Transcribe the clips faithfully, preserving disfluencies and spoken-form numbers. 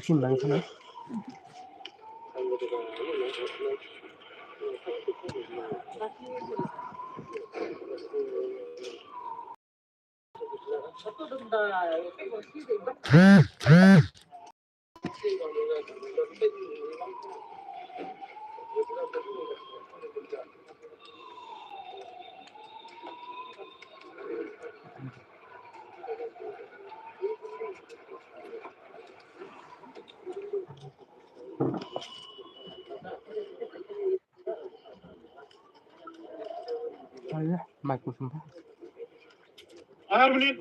Kim bang khana. Ayo, mai kusum pa. Agar menit.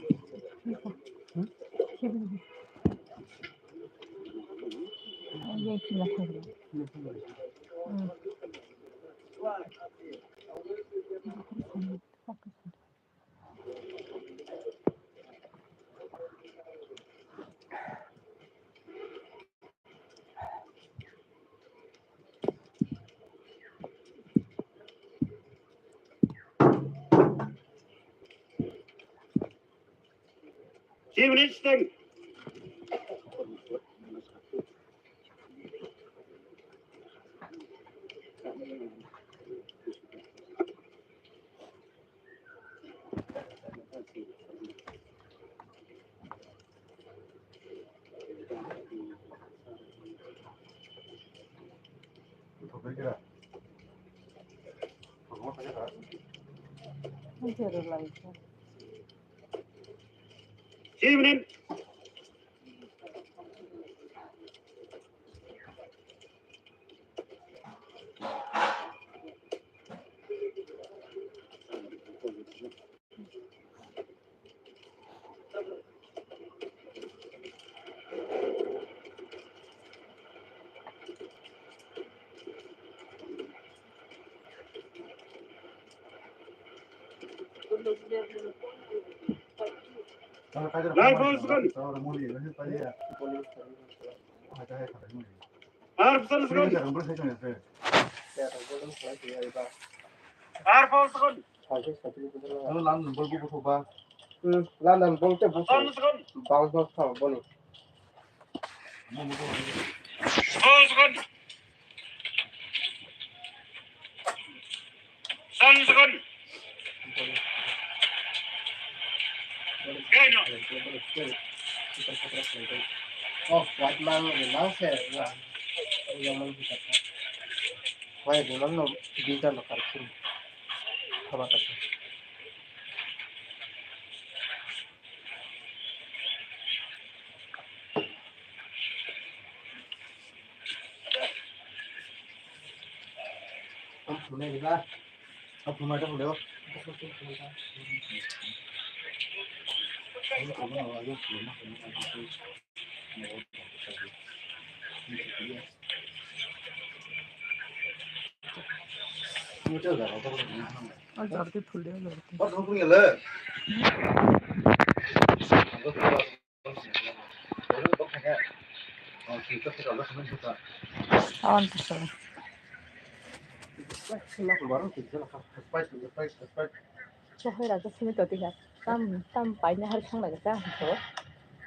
Three minutes time. Evening. Nine four second. Ar seven second. Ar four second. Ano lam number ko butho ba. Hmm, lam number te butho. Seven second. Bounce no thang boni. Four second. Seven second. Kaya no. Oh, white man, the mouse here. Why the man? Why the man? No, these are not cartoon. How about that? O jor ke phul de, o jor ke. Awan to sir. Chohoi raja simi to tiha. Tam, tam pai nahar song lage ta hwnkhe.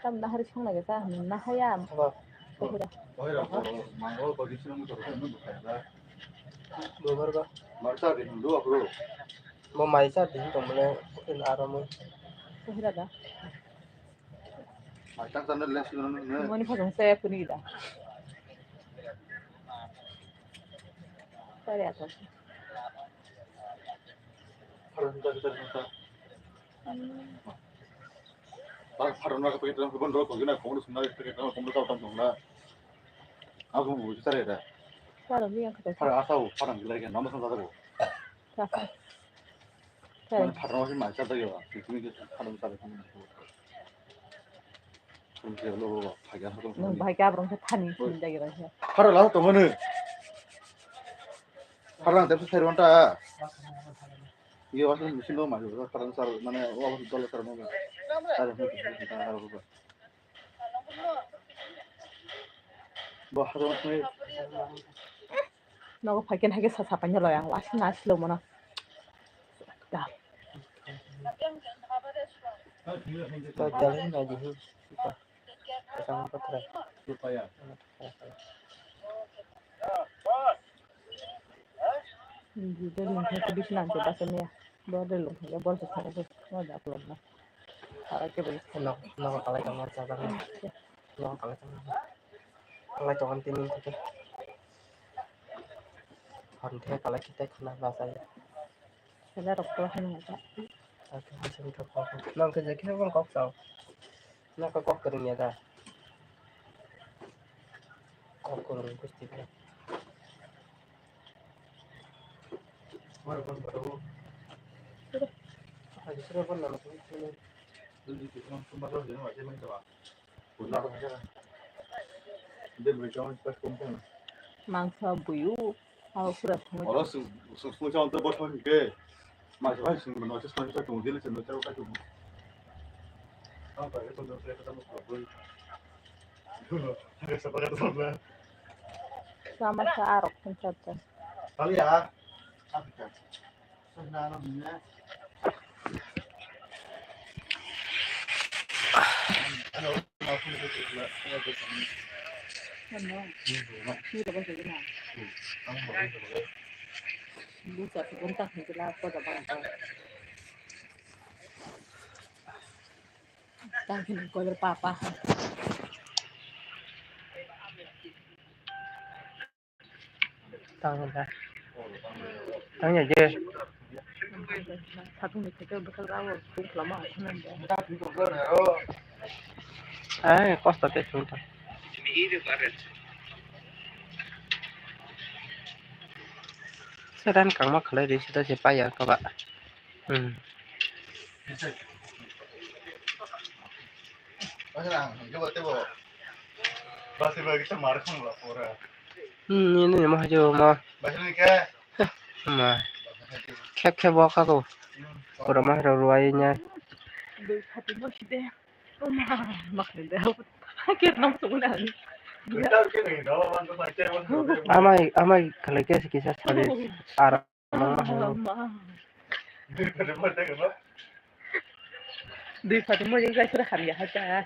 Tam nahar song lage ta hwnkhe nahaya. Haba. Chohoi ra. Chohoi ra, mangol bagi sini mutor kan nung bukai da. Gobar ba. Marcha di hindu apro. Mo mai cha di hindu mane in aramo. Chohoi ra da. Mai tang tang le sini nung ne. Mani phajong saya puni da. Pare ato. Pharang na ka pagit rang kubun rok kogina kong sung na ka kong kong ka tam sung na. Aku mau bicara ya. Pharang ni yang kata. Pharang asal pharang gila kan nama sung sung. Mana pharang sih macam tu ya. Itu ni pharang sih. Nwng bahai khe aborok khe thani sini dagi rang khe. Phara la tongmani. Phara ang tepsa thai ronta. Iyo asal mesin lo mai phara sar mane o dol sar mo. Bo haro. Nogo phai khe hai khe sa sapai loya, asli na asli mano. Da. Video link hai ke bisi nang ke basa niya. Bo de lung hai bol se thang bo. Mo da upload na. Ara ke bol. Nok nok kalai tong ma cha ba. Nok kalai tong ma. Kalai tong an tini ke. Hon the kalai kita khana basa ya. Sila rok to hin ta. Nang ke jekhe bang kok sao. Nang kok kering ya ta. Kok kering kusti ka. Mangsa buyu. Hao pura thangwi. Oro sung sung sung chang to botol ni ke. Ma se bai sung no se sung chang to dile se no chang ka to. Ang pa to no se ka mo ko. Hare sa pa ka to na. Sama sa arok thang chat chat. Kali ya. Afrika. Sana no ni. Papa. Tang da. Tang ya je. Satung ni theke bwswk rao tong khlama aswk nang de. Ai, kosto te thung ta. Sedan kangma khlai ri sida se paya kaba. Hmm. Hmm, ini, ini mah jo mah. Ma. Khep khep bo kha ko. Pura mah ro ruai nya. Amai, amai khalai khe kisa sari. Ar Dui phato mojang jai sura hamya ha ta.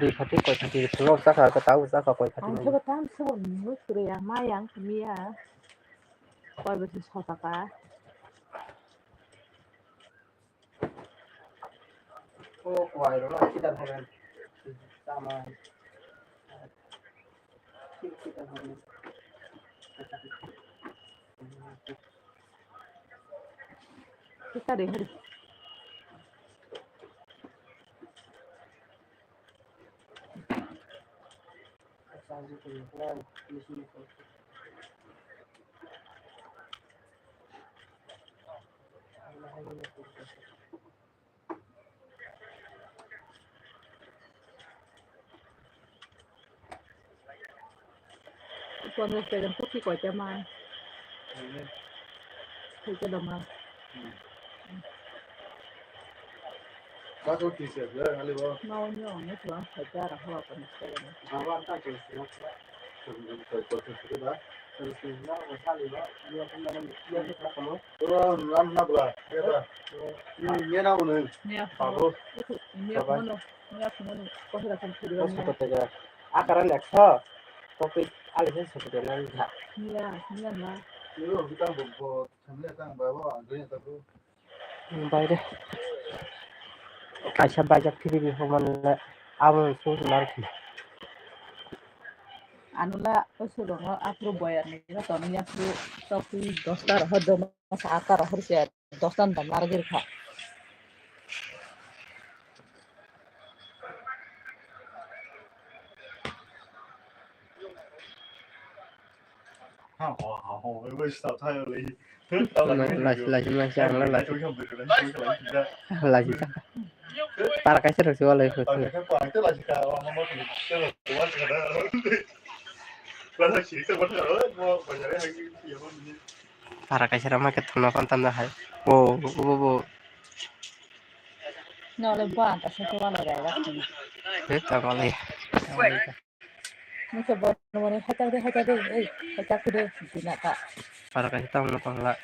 Dui phato koi phato sura saka ka tau saka koi phato. Ang saka tam saka mui sura ya ma yang kami ya. Koi besi sotaka. O kwai rok no khitan hoben. Tama. Khitan hoben. Kita deh, hari. Pondro second kuki koita man. Koita dama. Bago kisa ya, hali bo. Mau nyo, nyo tulang koita ra hoa pondro second. Awa ta kisa. Akara nekso, kopi alisa sokde nang ha. Baire. Kaisa baijak phiri bi homan le abo sung sung nar. Anula osu dongo apro boyar ni na toni apro tokui dosta roho dono sa aka roho se dosta dam nar gir kha. Lasi lasi masa ang lasi lasi. Para kaisa rok se walai photo. Para kaisa rok ma khe thangna phan tamna hai. Bo bo bo. Nole bo anta se to walai rai. He ta walai. Musa bono bono hachal de hachal de ei hachal kude sina ta. Para kaisa tamo tongla.